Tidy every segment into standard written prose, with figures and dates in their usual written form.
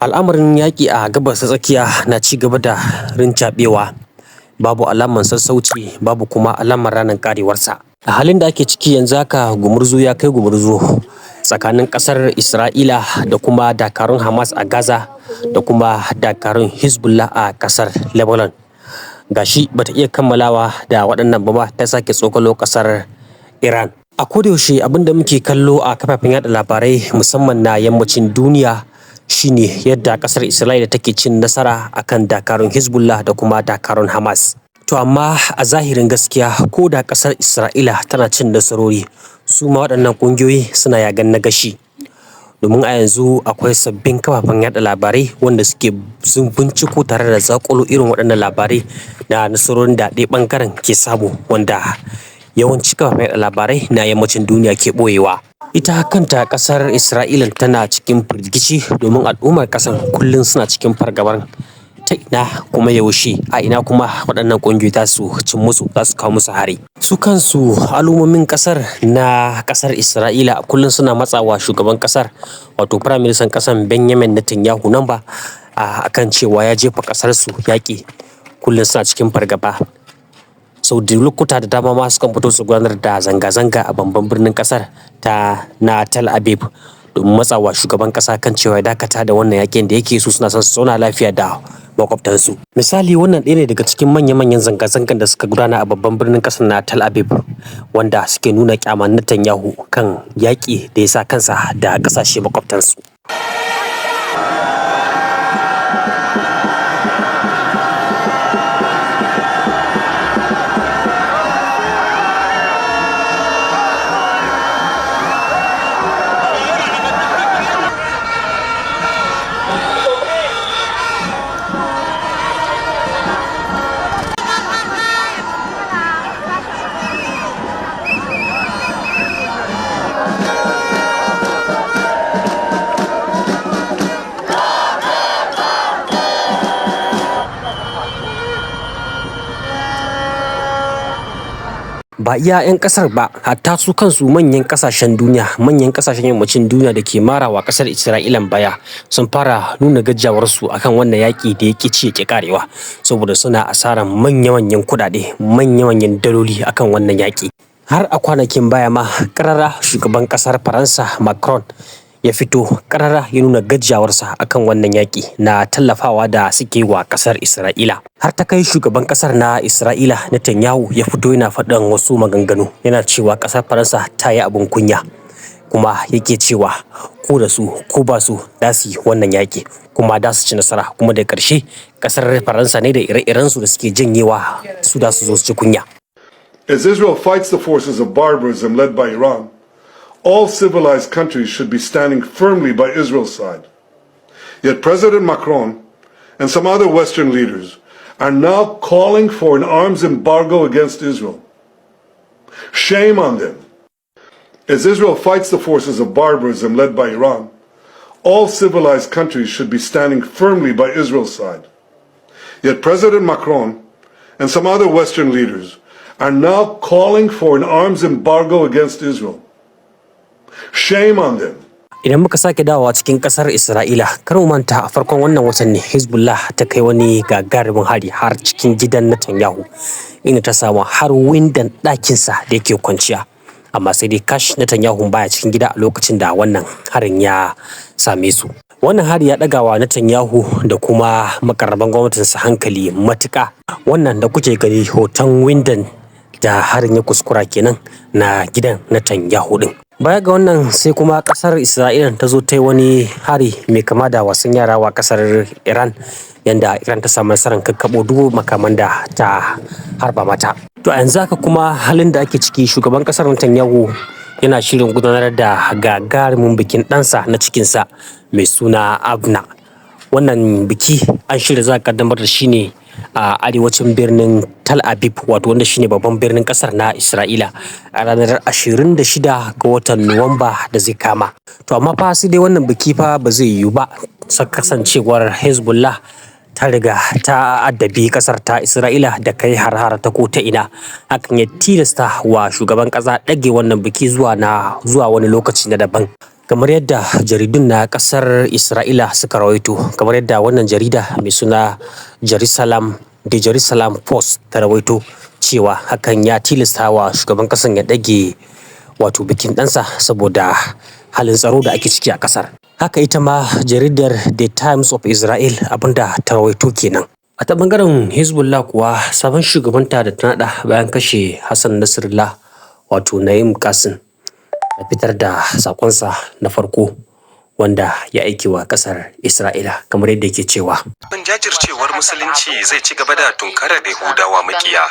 Al'amarin yaƙi a Gabas ta Tsakiya na ci gaba da rincaɓewa, babu alamar sassauci, babu kuma alamar ranar ƙarewarsa. A halin da ake ciki yanzu haka, gumurzu ya kai gumurzu tsakanin ƙasar Isra'ila da kuma dakarun Hamas a Gaza da kuma dakarun Hezbollah a ƙasar Lebanon. Gashi bata iya kammalawa da waɗannan ba ma, ta sake tsokalo ƙasar Iran. A kodayaushe abin da muke kallo a kafafen yada labarai, musamman na yammacin duniya, shine yadda ƙasar Isra'ila take cin nasara akan dakarun Hezbollah da kuma dakarun Hamas. To amma a zahirin gaskiya, ko da ƙasar Isra'ila tana cin nasarori, su ma waɗannan ƙungiyoyi suna yagan na gashi. Domin a yanzu akwai sabbin kafafen yada labarai wanda suke sun binciko tare da zaƙulo irin waɗannan labarai na nasarorin da ɗaya ɓangaren ke samu, wanda yawanci kafafen yada labarai na yammacin duniya ke ɓoyewa. Ita kanta ƙasar Isra'ila tana cikin firgici, domin al'ummar ƙasar kullum suna cikin fargabar ta ina kuma yaushe a ina kuma waɗannan ƙungiyoyi za su cin musu, za su kawo musu hari. Su kansu al'ummomin ƙasar na ƙasar Isra'ila kullum suna matsawa shugaban ƙasar, wato Firayim Ministan ƙasar Benjamin Netanyahu, nan ba a kan cewa ya jefa ƙasar su yaƙi. Kullum suna cikin fargaba. Sau da lokuta da dama ma sukan fito su gudanar da zanga-zanga a babban birnin ƙasar ta na Tel Aviv domin matsawa shugaban ƙasa kan cewa ya dakata da wannan yakin da yake. Su suna son su zauna lafiya da makwabtansu. Misali, wannan ɗaya ne daga cikin manya-manyan zanga-zangan da suka gudana a babban birnin ƙasar na Tel Aviv, wanda suke nuna kyaman Netanyahu kan yaƙi da ya sa kansa da ƙasashe makwabtansu. Ba iya 'yan kasar ba, hatta su kansu manyan kasashen duniya, manyan kasashen yammacin duniya da ke marawa kasar Isra'ilan baya, sun fara nuna gajiyawarsu akan wannan yaƙi da ya ci ya karewa, saboda suna asaran manya-manyan kuɗaɗe, manya-manyan daloli akan wannan yaƙi. Har a kwanakin baya ma, karara shugaban kasar Faransa Macron ya fito karara ya nuna gajiyawarsa akan wannan yaƙi na tallafawa da suke wa ƙasar Isra'ila. Har ta kai shugaban ƙasar na Isra'ila Netanyahu ya fito yana faɗin wasu maganganu, yana cewa ƙasar Faransa ta yi abin kunya. Kuma yake cewa ko da su ko ba su, za su yi wannan yaƙi kuma da su ci nasara, kuma da ƙarshe ƙasar Faransa ne da ire-irensu da suke janyewa su da su zo su ci kunya. As Israel fights the forces of barbarism led by Iran, all civilized countries should be standing firmly by Israel's side. Yet President Macron and some other Western leaders are now calling for an arms embargo against Israel. Shame on them. As Israel fights the forces of barbarism led by Iran, all civilized countries should be standing firmly by Israel's side. Yet President Macron and some other Western leaders are now calling for an arms embargo against Israel. Shame on them. Idan muka sake dawowa cikin kasar Isra'ila, kar mu manta a farkon wannan watan ne Hezbollah ta kai wani gagarumin hari har cikin gidan Netanyahu, inda ta samu har windan ɗakinsa da yake kwanciya. Amma sai dai kash, Netanyahu baya cikin gida a lokacin da wannan harin ya same su. Wannan hari ya ɗagawa Netanyahu da kuma makarraban gwamnatinsa hankali matuƙa. Wannan da kuke gani hoton windan da harin ya kuskura kenan na gidan Netanyahu din. Baya ga wannan, sai kuma kasar Isra'ila ta zo ta yi wani hari mai kama da wasan yara wa kasar Iran, yanda Iran ta samu nasarar kakkaɓo duk makaman da ta harba mata. To a yanzu haka kuma, halin da ake ciki, shugaban kasar Netanyahu yana shirin gudanar da gagarumin bikin ɗansa na cikinsa mai suna Abna. Wannan biki an shirya za a kaddamar da shi ne a arewacin birnin Tel Aviv, wato wanda shine babban birnin kasar na Isra'ila, a ranar 26 ga watan Nuwamba da zai kama. To amma fa sai dai wannan biki fa ba zai yiwu ba, kasancewar Hezbollah ta riga ta addabi kasar ta Isra'ila da kai har-har ta ko ta ina. Hakan ya tilasta wa shugaban kasa ɗage wannan biki zuwa wani lokaci na daban. Kamar yadda jaridun na kasar Isra'ila suka rawaito, kamar yadda wannan jarida mai suna Jerusalem The Jerusalem Post ta rawaito cewa hakan ya tilasta wa shugaban kasan ya ɗage wato bikin ɗansa saboda halin tsaro da ake ciki a kasar. Haka ita ma jaridar The Times of Israel abinda ta rawaito kenan. A ta bangaren Hezbollah kuwa, sabon shugabanta da ta naɗa bayan kashe Hassan Nasrallah, wato Na'im Qassem, ya fitar da sakonsa na farko wanda ya aike wa kasar Isra'ila, kamar yadda yake cewa: Ban jajircewar Musulunci zai ci gaba da tunkarar Yahudawa makiya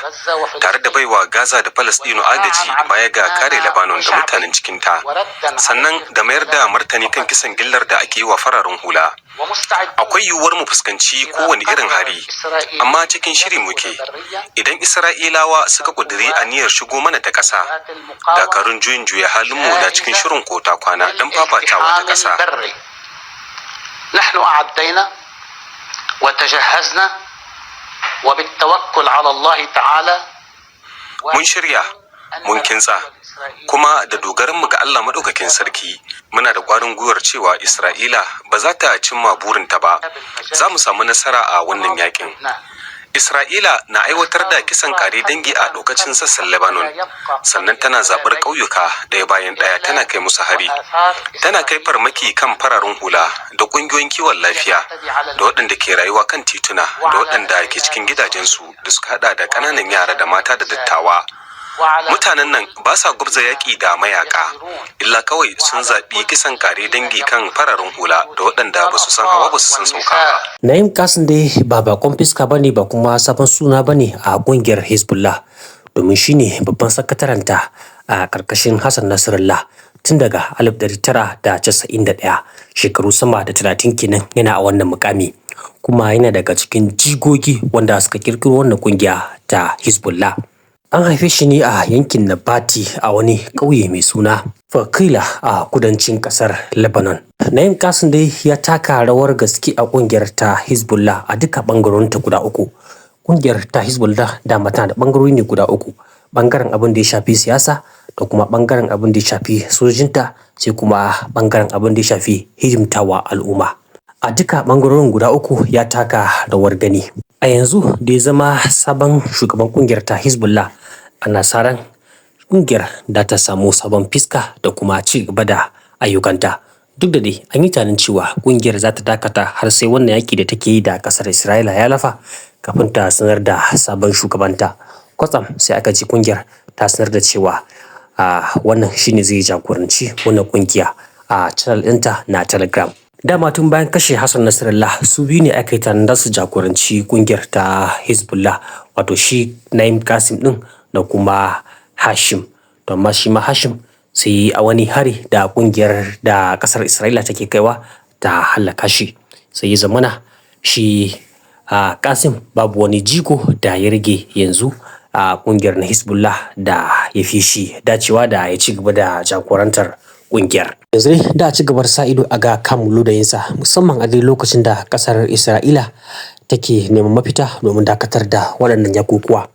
tare da baiwa Gaza da Falastino agaji, baya ga kare Lebanon da mutanen cikinta, sannan da mayar da martani kan kisan gillar da ake yi wa fararen hula. Akwai yiwuwar mu fuskanci kowane irin hari, amma cikin shiri muke. Idan Isra'ilawa suka ƙudiri aniyar shigo mana ta ƙasa, dakarun juyin juya halinmu na cikin shirin kota kwana don fafatawa ta ƙasa. نحن أعدينا وتجهزنا وبالتوكل على الله تعالى. Mun shirya, mun kintsa, kuma da dogaranmu ga Allah Maɗaukakin Sarki, muna da ƙwarin gwiwar cewa Isra'ila ba za ta cimma burinta ba. Za mu samu nasara a wannan yakin. Isra'ila na aiwatar da kisan kare dangi a lokacin sassan Lebanon, sannan tana zaɓar ƙauyuka ɗaya bayan ɗaya tana kai musu hari. Tana kai farmaki kan fararen hula da ƙungiyoyin kiwon lafiya da waɗanda ke rayuwa kan tituna da waɗanda ke cikin gidajensu, da suka haɗa da ƙananan yara da mata da dattawa. Mutanen nan ba sa gwabza yaƙi da mayaka, illa kawai sun zaɓi kisan kare dangi kan fararen hula da waɗanda ba su san hawa ba su san sauka ba. Na'im Qassem dai ba bakon fiska bane ba, kuma sabon suna bane a kungiyar Hezbollah, domin shine babban sakataranta a karkashin Hassan Nasrallah tun daga 1991, shekaru sama da 30 kenan yana a wannan mukami, kuma yana daga cikin jigogi wanda suka kirkiro wannan kungiya ta Hezbollah. An haife shi ne a yankin Nabati a wani ƙauye mai suna Fakila a kudancin ƙasar Lebanon. Na'im Qassem dai ya taka rawar gaske a ƙungiyar ta Hezbollah a duka ɓangarorinta guda uku. Ƙungiyar ta Hezbollah dama tana da ɓangarori ne guda uku. Ɓangaren abin da ya shafi siyasa, da kuma ɓangaren abin da ya shafi sojinta, sai kuma ɓangaren abin da ya shafi hidimtawa al'umma. A duka ɓangarorin guda uku ya taka rawar gani. A yanzu da ya zama sabon shugaban ƙungiyar ta Hezbollah, ana sa ran ƙungiyar da ta samu sabon fiska da kuma ci gaba da ayyukanta. Duk da dai an yi tunanin cewa ƙungiyar za ta dakata har sai wannan yaƙi da take yi da ƙasar Isra'ila ya lafa kafin ta sanar da sabon shugabanta. Kwatsam sai aka ji ƙungiyar ta sanar da cewa a wannan shine zai jagoranci wannan ƙungiya a channel ɗinta na Telegram. Dama tun bayan kashe Hassan Nasrallah, su biyu ne aka yi tunanin za su jagoranci ƙungiyar ta Hezbollah, wato shi Na'im Qassem ɗin da kuma Hashim. To amma shi ma Hashim sai a wani hari da ƙungiyar da ƙasar Isra'ila take kaiwa ta hallaka shi. Sai ya zamana shi a Qassem babu wani jigo da ya rage yanzu a ƙungiyar na Hezbollah da ya fi shi dacewa da ya ci gaba da jagorantar ƙungiyar. Yanzu dai da ci gaba da sa ido a ga kamun ludayinsa, musamman a dai lokacin da ƙasar Isra'ila take neman mafita domin dakatar da waɗannan yakukuwa.